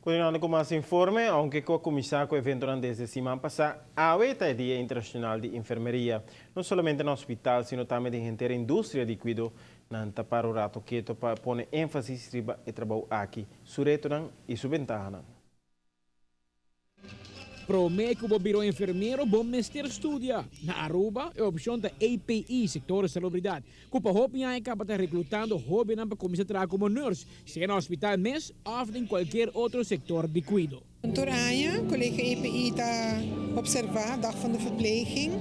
Continuando cu mas informe, aunke cu a cuminsa cu eventonan desde siman pasa, awe ta e Dia Internacional di Enfermeria. No solamente na hospital, sino tambe den henter industria di cuido, nan ta para un rato keto pa pone enfasis riba e trabou aki, su retonan y su bentahanan. Prome cu bo bira un enfermero bo mester studia. Na Aruba e opcion ta API, sector de salubridad, cu pa hopi aña caba ta reclutando hobennan pa cuminsa traha como nurse, sea na hospital mes of den cualkier otro sector di cuido. Tur aña Colegio API ta observa Dag van de Verpleging.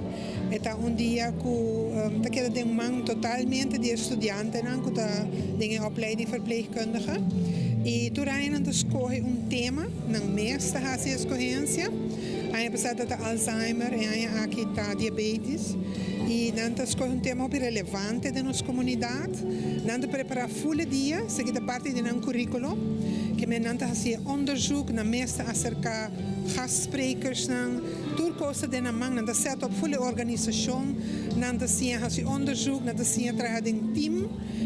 E ta un dia cu ta keda den man totalmente di e studiantenan cu ta den e opleiding verpleegkundige. Y tur aña nan ta scoge un tema. Nan mes ta hasi eskohensia. Aña pasá ta ta Alzheimer, e aña aki ta diabetes. I nan ta skohe un tema hopi relevante den nos komunidat. Nan ta prepará ful e dia, esaki ta parti di nan kuríkulo. Ke men nan ta hasi e onderzoek, nan mes ta aserká gastsprekers-nan. Tur kos ta den nan man, nan ta sèt op ful e organisashon, nan ta siña hasi onderzoek, nan ta siña traha den tim.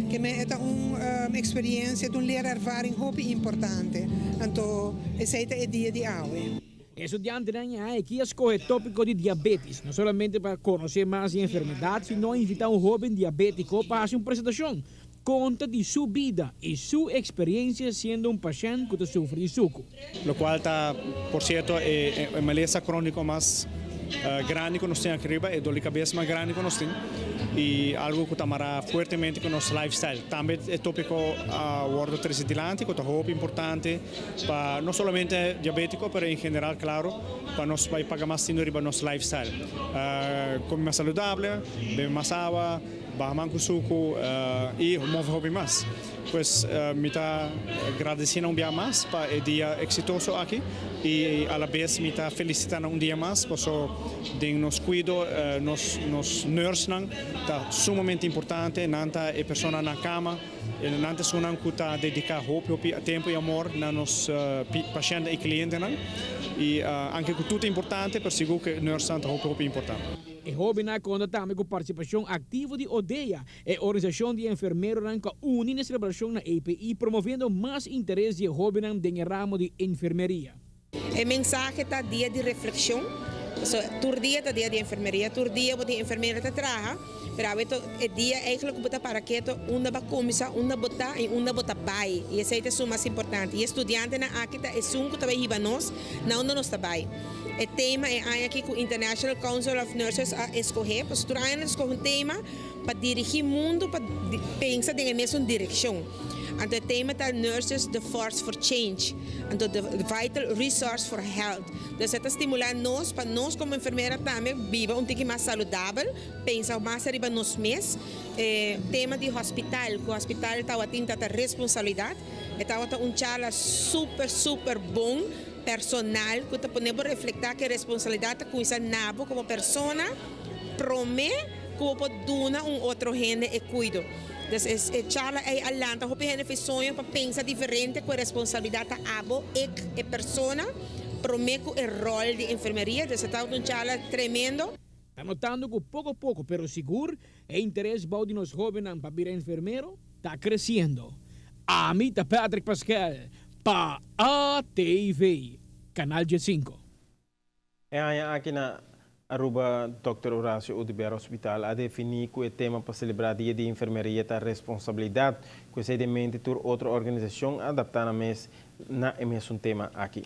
Ke men e ta un experiencia, ta un leerervaring hopi importante. Anto esey ta e dia di awe. E studiantenan a aki a scoge topico di diabetes, no solamente pa conoce mas di e enfermedad, sino a invita un hoben diabetico pa haci un presentacion, conta di su bida y su experiencia siendo un pashent cu ta sufri di sucu. Locual ta, por cierto, e malesa cronico mas grandi cu nos tin aki riba, e dor di cabes mas grandi cu nos tin y algo cu ta mara fuertemente cu nos lifestyle. Tambe e topico a wordo trece dilanti cu ta hopi importante pa no solamente diabetico pero en general claro pa nos bay paga mas tino riba nos lifestyle. Come mas saludable, bebe mas awa, baha man cu sucu y move hopi mas. Pues mi ta gradeci nan un bia mas pa e dia exitoso aki y alabes mi ta felicita nan un dia mas paso den nos cuido nos nos nurse nan ta sumamente importante, nan ta e persona na cama, nan ta esunnan cu ta dedica hopi hopi tempo y amor na nos pashente y clientenan y anke cu tur ta importante pero sigur cu e nurse nan ta hopi hopi importante. E hobennan a konta tambe ku partisipashon aktivo di ODEA, e organisashon di enfermeronan ku a uni na e selebrashon na EPI promoviendo mas interes di e hobennan den e ramo di enfermeria. E mensahe ta dia di reflekshon, pasobra tur dia ta dia di enfermeria, tur dia bo tin enfermera ta traha, pero awe ta e dia eigenlijk ku bo ta para keto unda bo a kuminsá, unda bo ta i unda bo ta bai, i esei ta esun mas importante. I e studiantenan aki ta esun ku ta bai hiba nos na unda nos ta bai. E tema e aña aki ku International Council of Nurses a eskohé, pasobra tur aña nan ta skohe un tema pa dirigí mundu pa pensa den e mesun direkshon. Anto e tema ta Nurses, the force for change, anto the vital resource for health. Dus e ta stimulá nos pa nos komo enfermera tambe biba un tiki mas saludabel, pensa mas ariba nos mes. E tema di hospital, ku hospital tabatin tata responsabilidat, e tabata un charla super super bon. Personal ku ta pone bo reflektá ku e responsabilidat ta kuminsá na bo komo persona promé ku bo por duna un otro hende e kuido. Dus e charla ei a lanta hopi hende fi soño pa pensa diferente ku e responsabilidat ta abo, ek, e persona, promé ku e ròl di enfermeria. Dus e tabata un charla tremendo. Ta notando ku poko poko pero sigur e interes bou di nos hóbennan pa bira enfermero ta kresiendo. Ami ta Patrick Paskel pa ATV, Canal 15. E aña aki na Aruba Dòkter Horacio Oduber Hospital a defini ku e tema pa selebrá Dia di Enfermeria ta responsabilidat. Ku esei den mente tur otro organisashon a adaptá nan mes na e mesun tema aki.